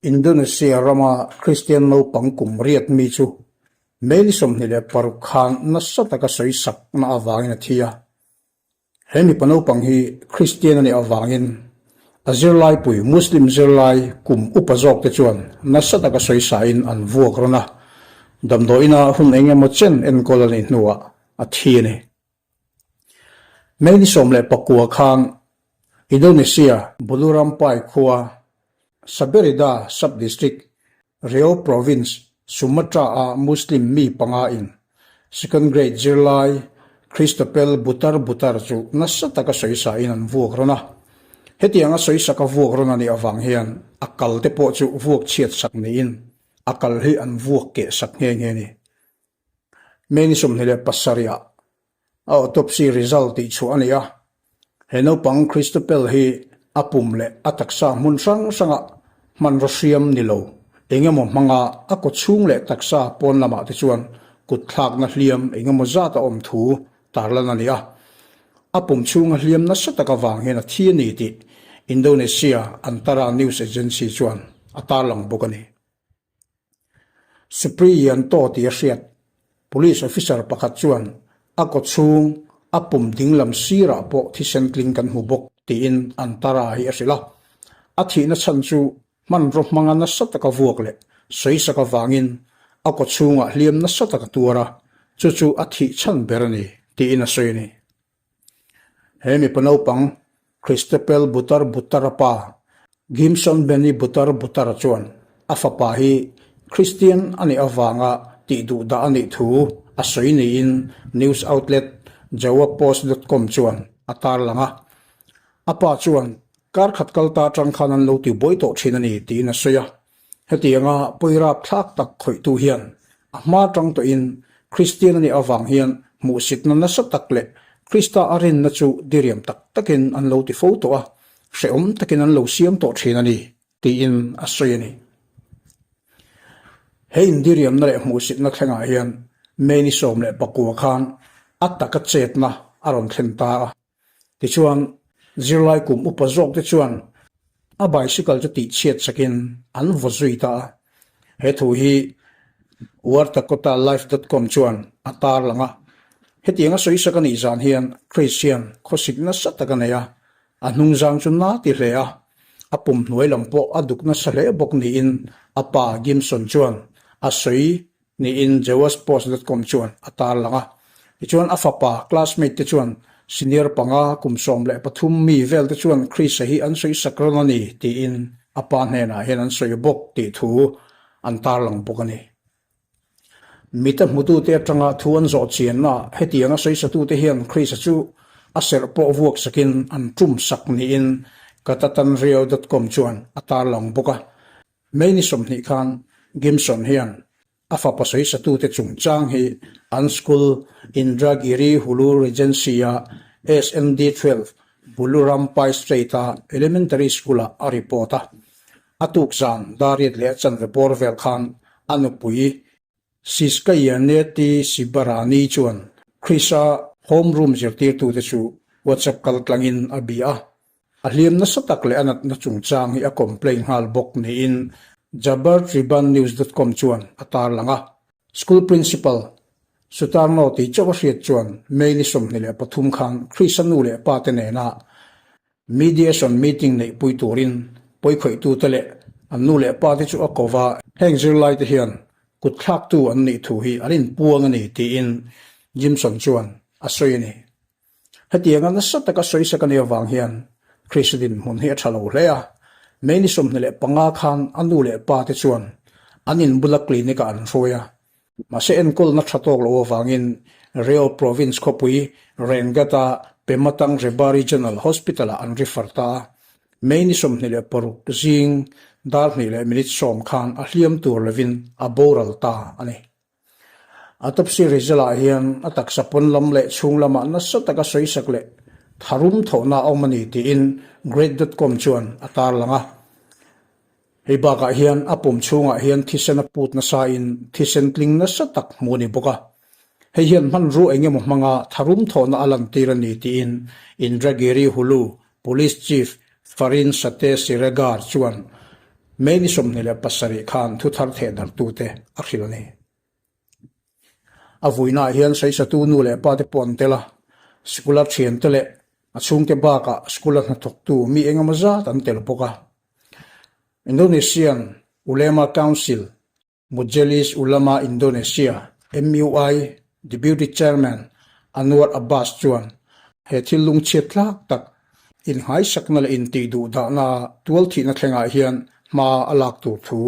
Indonesia rama Kristian naupang kum riat mi chu May ni 26 khan nasa taka sawi sakna avangin a thi a. He mipa naupang hi Kristian a nih avangin a zirlaipui Muslim zirlai kum upa zawkte chuan nasa taka sawi sain an vuak rawn a, damdawiina hun eng emaw chen enkawl a nih hnuah a thi a ni. May ni 19 khan Indonesia Bulurampai khua Saberida Sub-District, Riau Province, Sumatra-a Muslim mi panga in second grade zirlai Christopel Butar Butar chu nasa taka sawisa in an vuak rawn a. Hetianga sawisaka vuak rawn a nih avang hian a kal te pawh chu vuak chhiat sak niin a kal hi an vuak keh sak nghe nghe a ni. May ni 27 ah a autopsy result tih chhuah a ni a, he naupang Christopel hi a pum leh a taksa hmun hrang hrangah hmanraw hriam ni lo eng emaw hmanga a kaw chhung leh taksa pawn lamah te chuan kut thlakna hliam eng emaw zat a awm thu tarlan a ni a. A pum chhunga hliam nasa tak avang hian a thi a ni tih Indonesia Antara news agency chuan a tarlang bawk a ni. Supriyanto tih a hriat. Police officer pakhat chuan a kaw chhung a pum dinglam sirah pawh thisen tling kan hmu bawk tiin Antara hi a hrilh a. A thihna chhan chu hmanraw hmanga nasa taka vuak leh sawisak avangin a kaw chhungah hliam nasa tak a tuar a, chu chu a thih chhan ber a ni tiin a sawi a ni. He mipa naupang Christopel Butar Butara pa Gimson Benny Butar Butara chuan a fapa hi Kristian a nih avanga tih duh dah a nih thu a sawi niin news outlet Jawapost dot com chuan a tarlang a. A pa chuan kar khat kal ta atang khan an lo tibuai tawh thin a ni tiin a sawi a. Hetianga pawirap thlak tak khawihtu hian a hma tang tawhin Kristian a nih avang hian hmuhsitna nasa tak leh Krista a rinna chu diriam tak takin an lo ti fo tawh a, hrehawm takin an lo siam tawh thin a ni, tiin a sawi a ni. He indiriamna leh hmuhsitna thlengah hian May ni 19 khan a taka chetna a rawn thlen ta a. Tichuan, zirlai kum upa zawk te chuan a bicycle chu tihchhiat sakin an vaw zui ta a. He thu hi Wartakotalife dot com chuan a tarlang a. Hetianga sawisak a nih zan hian Chris hian khawsik nasa tak a nei a, a hnungzang chu na ti hle a, a pum hnuai lam pawh a duk nasa hle bawk niin a pa Gimson chuan a sawi niin Jewashpost dot com chuan a tarlang a. Tichuan a fapa classmate te chuan senior panga kum 13 mi vel te chuan Chris-a hi an sawi sak rawn a ni tiin a pa hnenah hian an sawi bawk tih thu an tarlang bawk a ni. Mita hmutute atanga thu an zawh chiannaah hetianga sawisatute hian Chris-a chu a serh pawh vuak sakin an tum sak niin Katatanriau dot com chuan a tarlang bawk a. May ni 20 khan Gimson hian a fapa sawisatute chungchang hi an school Indragiri Hulu Regency-a SND 12 Bulurampai Street-a elementary school-ah a report a. A tuk zan dariat leh a chanve bawr vel khan a nupui Siskayaneti Sibarani chuan Chris-a homeroom zirtirtute chu WhatsApp kaltlangin a bia a. A hliam nasa tak leh a natna chungchang hi a complain nghal bawk niin Jabartribannews dot com chuan a tarlang a. School principal Sutarno tih chauh a hriat chuan May ni 23 khan Chris-a nu leh pa te nena mediation meeting neihpui turin pawikhawih-tute leh an nu leh pa te chu a ko va. Heng zirlai te hian kutthlaktu an nih thu hi an inpuang a ni tiin Jimson chuan a sawi a ni. Hetianga nasa taka sawisak a nih avang hian Krista dinhmun hi a tha lo hle a. May ni 25 khan a nu leh pa te chuan an in bula clinic ah an hruai a. Mahse enkawlna tha tawk loh avangin Riau Province khawpui Rengat-a Pematang Reba Regional Hospital-ah an refer ta a. May ni 26 zing dar hnih leh minute sawm khan a hliam tur lovin a boral ta a ni. Autopsy result ah hian a taksa pawn lam leh chhung lamah nasa taka sawisak leh tharum thawhna a awm a ni tiin Great dot com chuan a tarlang a. Hei bakah hian a pum chhungah hian thisen a put nasa in thisen tling nasa tak hmuh a ni bawk a. Hei hian hmanrua eng emaw hmanga tharum thawhna a lantir a ni tiin Indragiri Hulu Police Chief Farin Sate Siregar chuan. May ni 27 khan thuthar thehdarhtute a hrilh a ni. A vuinaah hian sawisatu nu leh pa te pawh an tel a, sikula thiante leh a chhungte bakah sikula hnathawktu mi engemaw zat an tel bawk a. Indonesian Ulema Council, Majelis Ulama Indonesia, MUI, Deputy Chairman Anwar Abbas chuan he thil lungchhiat tlak tak innghaisakna leh intihduhdahna tualthihna thlengah hian hma a lak tur thu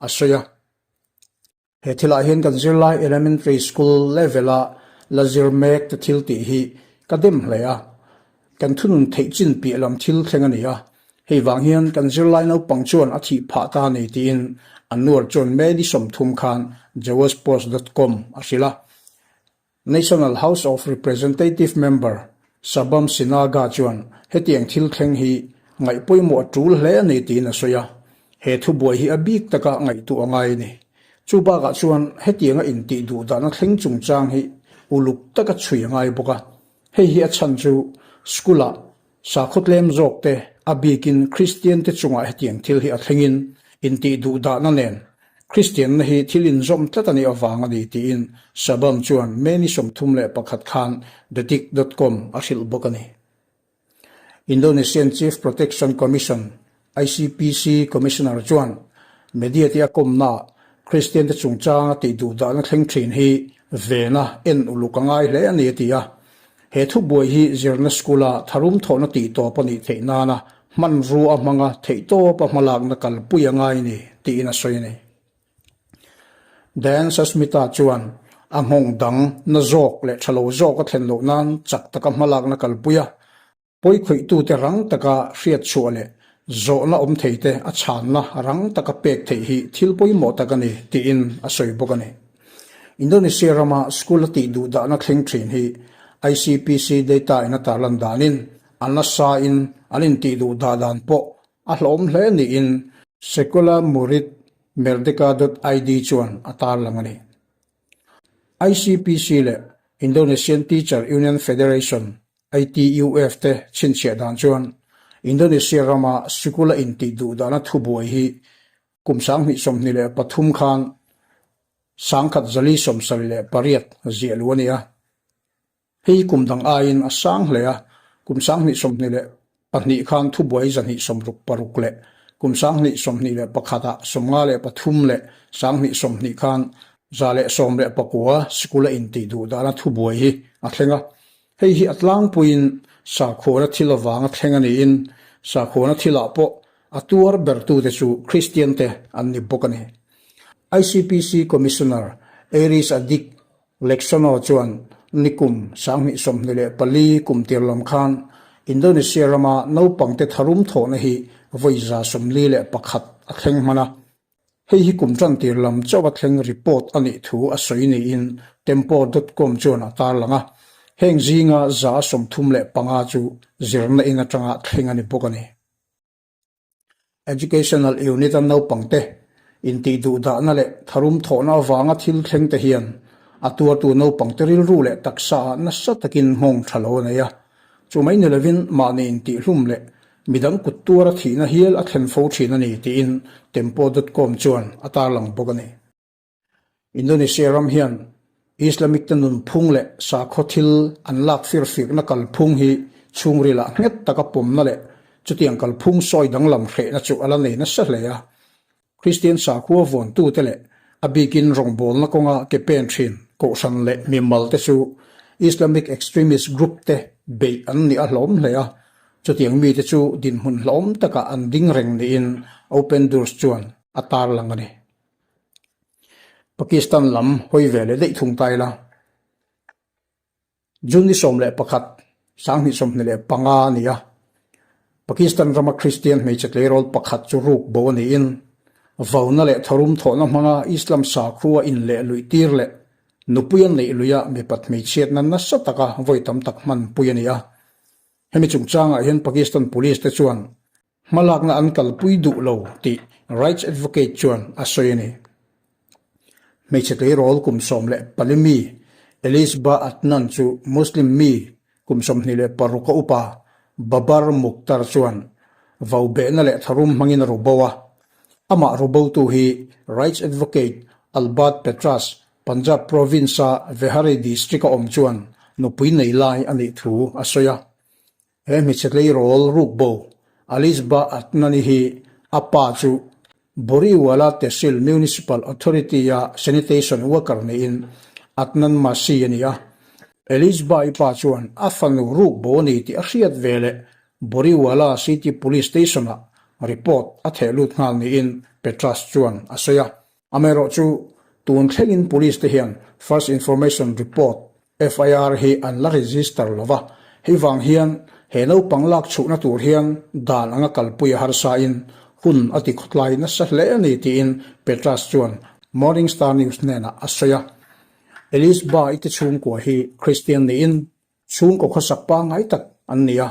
a sawi a. He thilah hian kan zirlai elementary school level-a la zir mek te thil tih hi ka dem hle a, kan thunun theih chin piah lam thil thleng a ni a, hei vang hian kan zirlai naupang chuan a thih phah ta a ni tiin Anwar chuan May ni 30 khan jawaspost dot com a hrilh a. National House of Representative member Sabam Sinaga chuan hetiang thil thleng hi ngaih pawimawh a tul hle a ni tiin a sawi a, he thubuai hi a bik taka ngaihtuah a ngai a ni. Chu bakah chuan hetianga intih duh dahna thleng chungchang hi uluk taka chhui a ngai bawk a, hei hi a chhan chu school-ah Sakhaw tlem zawk te, a bikin Kristian te chungah hetiang thil hi a thlengin intih duhdahna nen Kristianna hi thil inzawm tlat a nih avang a ni tiin Sabam chuan May ni 31 khan Detik dot com a hrilh bawk a ni. Indonesian Chief Protection Commission, ICPC, Commissioner chuan media te a kawmnaah Kristian te chungchanga tih duhdahna thleng thin hi vena en uluk a ngai hle a ni a ti a. He thubuai hi zirna school-a tharum thawhna tih tawp a nih theih nana hmanrua a hmanga theihtawpa hmalakna kalpui a ngai ni tiin a sawi a ni. Diane Sasmita chuan a nghawng dang na zawk leh tha lo zawk a thlen loh nan chak taka hmalakna kalpui a Pawikhawih-tute rang taka hriat chhuah leh zawhna awm theite a chhanna rang taka pek theih hi thil pawimawh tak a ni, tiin a sawi bawk a ni. Indonesia rama school a tih duh dahna thleng thin hi ICPC data in a tarlan danin a nasa-in an intih duh dah dan pawh a hlawm hle niin Sekolah Murid Merdeka dot id chuan a tarlang a ni. ICPC leh Indonesian Teacher Union Federation, ITUF, te chhinchhiah dan chuan Indonesia rama sikul a intih duh dahna thubuai hi kum 2023 khan 1178 ziah luh a ni a. Hei kum dang aiin a sang hle a, kum 2022 khan thubuai 266 leh kum 2021 ah 53 leh 2020 khan 119 sikul a intih duh dahna thubuai hi a thleng a. Hei hi a tlangpuiin sakhuana thil avanga thleng a niin sakhuana thilah pawh a tuar bertute chu Kristian te an ni bawk a ni. ICPC Commissioner Aries Adik Leksono chuan nikum 2024 kum tir lam khan Indonesia rama naupangte tharum thawhna hi vawi 41 a thleng hman a. Hei hi kum tan tir lam chauh a thleng report a nih thu a sawi niin Tempo dot com chuan a tarlang a. Heng zinga 35 chu zirna in atanga thleng a ni bawk a ni. Educational Unit-a naupangte intih duhdahna leh tharum thawhna avanga thil thleng te hian a tuartu naupangte rilru leh taksa ah nasa takin nghawng tha lo a nei a. Chu mai ni lovin mahni intihhlum leh midang kut tuara thihna hial a thlen fo thin a ni tiin Tempo dot com chuan a tarlang bawk a ni. Indonesia ram hian Islamic te nunphung leh sakhaw thil an lak firfikna kalphung hi chhungrilah nghet taka pawmna leh chutiang kalphung sawi danglam hrehna chu a la nei nasa hle a. Kristian sakhua vawntute leh a bikin rawngbawlna kawnga ke pen thin kohhran leh mimal te chu Islamic extremist group te beih an nih a hlawm hle a, chutiang mite chu dinhmun hlawm takah an ding reng niin Open Doors chuan a tarlang a ni. Pakistan lam hawi ve leh daih thung ta ila. June ni 11, 2025 a ni a, Pakistan rama Kristian hmeichhe tleirawl pakhat chu ruk bo a niin, vauna leh tharum thawhna hmanga Islam sakhua inleh luih tir leh nupui a neih luiha mipat hmeichhiatna nasa taka vawi tam tak hmanpui a ni a. Hemi chungchangah hian Pakistan Police te chuan Hmalakna an kalpui duh lo tih Rights Advocate chuan a sawi a ni. Hmeichhe tleirawl kum 14 mi Elisba Adnan chu Muslim mi kum 26 a upa Babar Mukhtar chuan vaubehna leh tharum hmangin a ru bo a. Amah rubotu hi Rights Advocate Albert Petras, Punjab Province-a Vehari District-a awm chuan nupui nei lai a nih thu a sawi a. He hmeichhe tleirawl rukbo Alisba Adnani hi a pa chu Boriwala Tehsil Municipal Authority-a sanitation worker niin Adnan Masih a ni a. Elisba-i pa chuan a fanu rukbo a ni tih a hriat veleh Boriwala City Police Station-ah report a theh lut nghal niin Petras chuan a sawi a. Amaherawh chu tun thlengin Police te hian First Information Report, FIR, hi an la register lo va, hei vang hian he naupang lak chhuhna tur hian dan anga kalpui a harsain hun a ti khawtlai nasa hle a ni tiin Petras chuan Morning Star News hnenah a sawi a. Elise Ba-i te chhungkua hi Christian niin Chhungkaw khawsak pangngai tak an ni a,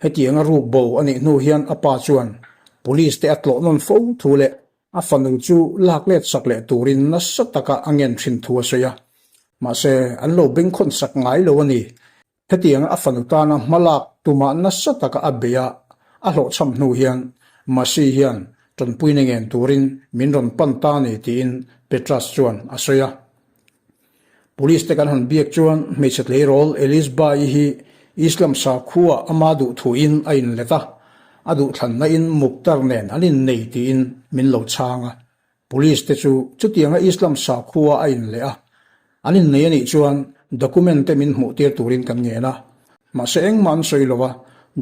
hetianga ruk bo a nih hnu hian a pa chuan Police te a tlawh nawn fo thu leh a fanu chu lak let sak leh turin nasa taka a ngen thin thu a sawi a. Mahse, an lo bengkhawn sak ngai lo a ni. Hetianga a fanu tana hma lak tumah nasa taka a bei a, a hlawhchham hnu hian Masi hian tanpuina ngen turin min rawn pan ta a ni tiin Petras chuan a sawi a. Police te kan han biak chuan hmeichhe tleirawl Elise Ba-i hi Islam sakhua ama duh thuin a inlet a, a duhthlanna in Mukhtar nen an innei tiin min lo chhang a. Police te chu chutianga Islam sakhua a inleh a, an innei anih chuan document te min hmuh tir turin kan ngen a. Mahse engmah an sawi lo a,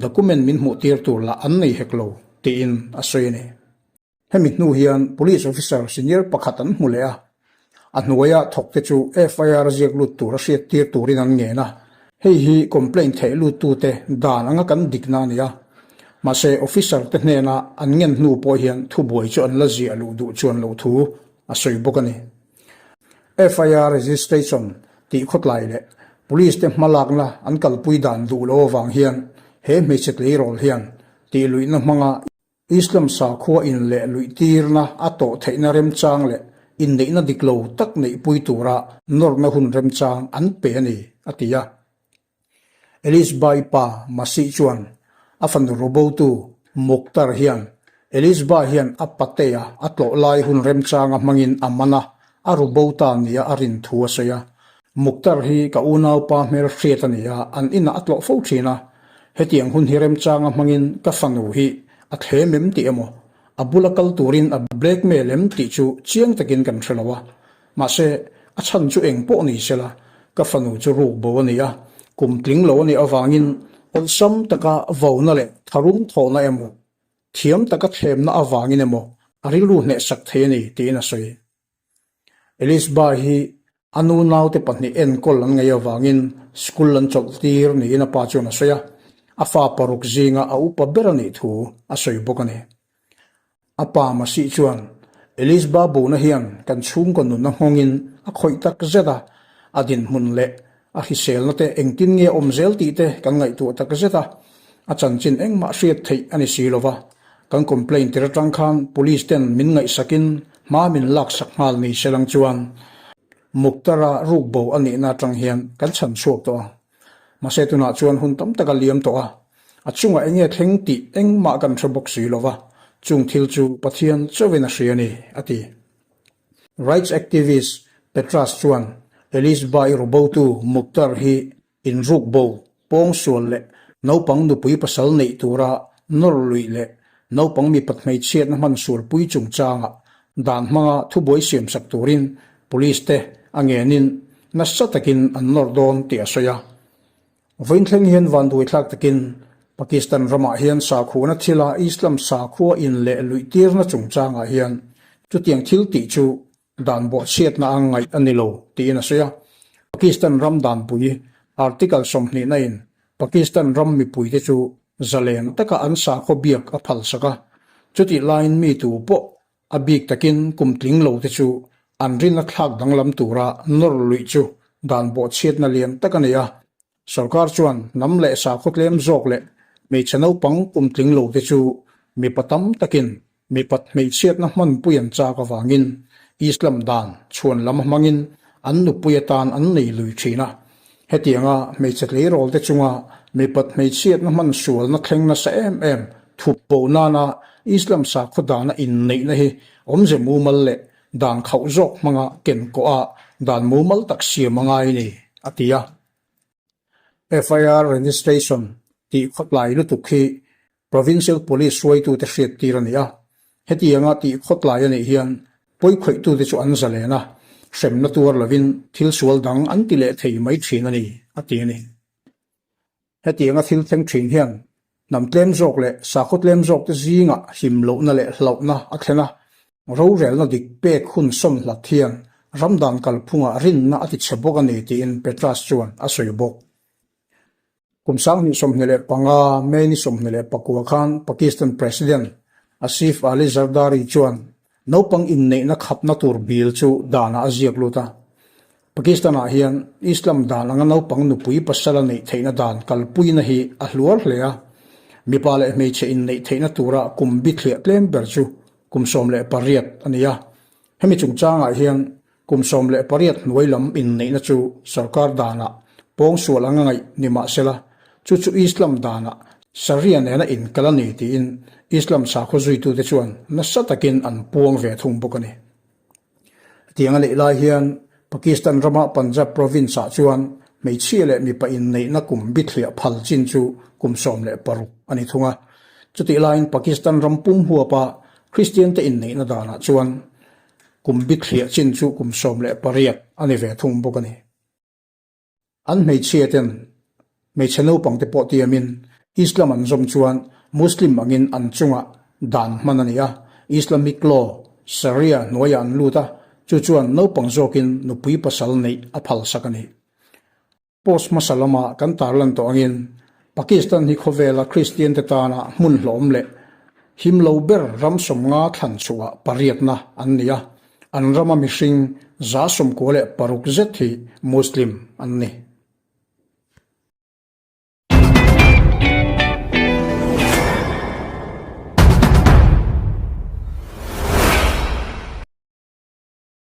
document min hmuh tir tur lah an nei hek lo tiin a sawi a ni. Hemi hnu hian Police Officer senior pakhat an hmu leh a, a hnuaia thawkte chu FIR ziak lut tur a hriat tir turin an ngen a, hei hi complaint theih luttute dan anga kan dikna a ni a. Mahse Officer te hnena an ngen hnu pawh hian thubuai chu an la ziah luh duh chuan loh thu a sawi bawk a ni. FIR registration tih khawtlai leh Police te hmalakna an kalpui dan duh loh avang hian he hmeichhe tleirawl hian tihluihna hmanga Islam sakhua in leh luihtirna a tawh theihna remchang leh inneihna dik lo tak neihpui tura nawrna hun remchang an pe a ni, a ti a. Elisbai pa Masih chuan a fanu rubotu Mukhtar hian Elisba hian a patea a tlawh lai hun remchanga hmangin a man a, a rubo ta nia a rin thu a sawi a. Mukhtar hi ka unaupa hmelhriat a ni a, an inah a tlawh fo thin a. Hetiang hun hi remchanga hmangin ka fanu hi a thlem em tih emaw, a bula kal turin a blackmail em tih chu chiang takin kan hre lo a. Mahse, a chhan chu eng pawh ni sela, ka fanu chu ruk bo a ni a, kum tling lo a nih avangin awlsam taka vona leh tharum thawhna emaw, thiam taka thlemna avangin emaw a rilru hnehsak thei a ni tiin a sawi. Elisba hi a nu naute pahnih enkawl an ngaih avangin school an chawlh tir niin a pa chuan a sawi a, a fa paruk zinga a upa ber a nih thu a sawi bawk a ni. A pa Masih chuan Elisba bona hian kan chhungkaw nunna nghawngin a khawih tak zet a, a dinhmun leh a hriselna te engtin nge awm zel tih te kan ngaihtuah tak zet a, a chanchin engmah hriat theih a ni si lo va, kan complaint tir atang khan police ten min ngaihsakin hma min laksak nghal ni se lang chuan Muktara rukbo a nihna atang hian kan chhan chhuak tawh a, mahse tunah chuan hun tam tak a liam tawh a, a chungah enge thleng tih engmah kan hre bawk si lo va, chung thil chu Pathian chauhin a hria a ni, a ti. Rights activist Petras chuan Elisba-i rubotu Mukhtar hi inruk bo, pawngsual leh naupang nupui pasal neih tura nawr luih leh naupang mipat hmeichhiatna hman sualpui chungchangah dan hmanga thubuai siamsak turin police te a ngenin nasa takin an nawr dawn tih a sawi a. Vawiin thleng hian vanduaithlak takin Pakistan ramah hian sakhuana thila Islam sakhua in leh luihtirna chungchangah hian chutiang thil tih chu dan bawhchhiatna a ngaih a ni lo tiin a sawi a. Pakistan ram danpui Article 20 na in Pakistan ram mipuite chu zalen taka an sakhaw biak a phalsak a, chutih laiin mi tu pawh A bik takin kum tling lo te chu an rinna thlak danglam tura nawr luih chu dan bawhchhiatna lian tak a ni a. Sorkar chuan hnam leh sakhaw tlem zawk leh hmeichhe naupang kum tling lo te chu mipa tam takin mipat hmeichhiatna hmanpui an chak avangin Islam dan chhuan lam hmangin an nupui atan an nei lui thin a. Hetianga hmeichhe tleirawl te chunga mipat hmeichhiatna hman sualna thleng nasa em em thup bo nana. Islam sakhaw dana inneihna hi awmze mumal leh dan khauh zawk hmanga ken kawh a dan mumal tak siam a ngai ni, a ti a. FIR registration tih khawtlai lutuk hi Provincial Police hruaitute hriattir a ni a. Hetianga tih khawtlai a nih hian pawikhawih-tute chu an zalen a, hremna tuar lovin thil sual dang an ti leh thei mai thin a ni, a ti a ni. Hetianga thil thleng thin hian hnam tlem zawk leh sakhaw tlem zawkte zingah hlim lohna leh hlauhna a thlen a, rorelna dik pek hun sawn hlat hian ram dan kalphungah rinna a tichhe bawk a ni tiin Petras chuan a sawi bawk. Kum 2025 May ni 24 khan Pakistan President Asif Ali Zardari chuan Naupang inneihna khapna tur bill chu danah a ziak lut a. Pakistan-ah hian Islam dan anga naupang nupui pasala neih theihna dan kalpuina hi a hluar hle a. Mipa leh hmeichhe inneih theihna tura kum bithliah tlem ber chu kum 18 a ni a. Hemi chungchangah hian Kum 18 hnuai lam inneihna chu sorkar danah pawngsual anga ngaih ni mah sela, chu chu Islam danah Sharia nena inkal a ni tiin Islam sakhaw zuitute chuan nasa takin an puang ve thung bawk a ni. Hetiang a neih lai hian Pakistan rama Punjab province-ah chuan hmeichhia leh mipa inneihna kum bithliah phal chin chu kum 16 a ni thung a. Chutih laiin Pakistan ram pum huapa Kristiante inneihna danah chuan Kum bithliah chin chu kum 18 a ni ve thung bawk a ni. An hmeichhia ten hmeichhe naupang te pawh tiamin Islam an zawm chuan Muslim angin an chungah dan hman a ni a, Islamic law, Sharia, hnuaiah an lut a, chu chuan naupang zawkin nupui pasal neih a phalsak a ni. Post hmasa lama kan tarlan tawh angin Pakistan hi khawvela Kristian te tana hmun hlawm leh him lo ber ram sawmnga thlan chhuah pariatna an ni a, an rama mihring 96 zet hi Muslim an ni.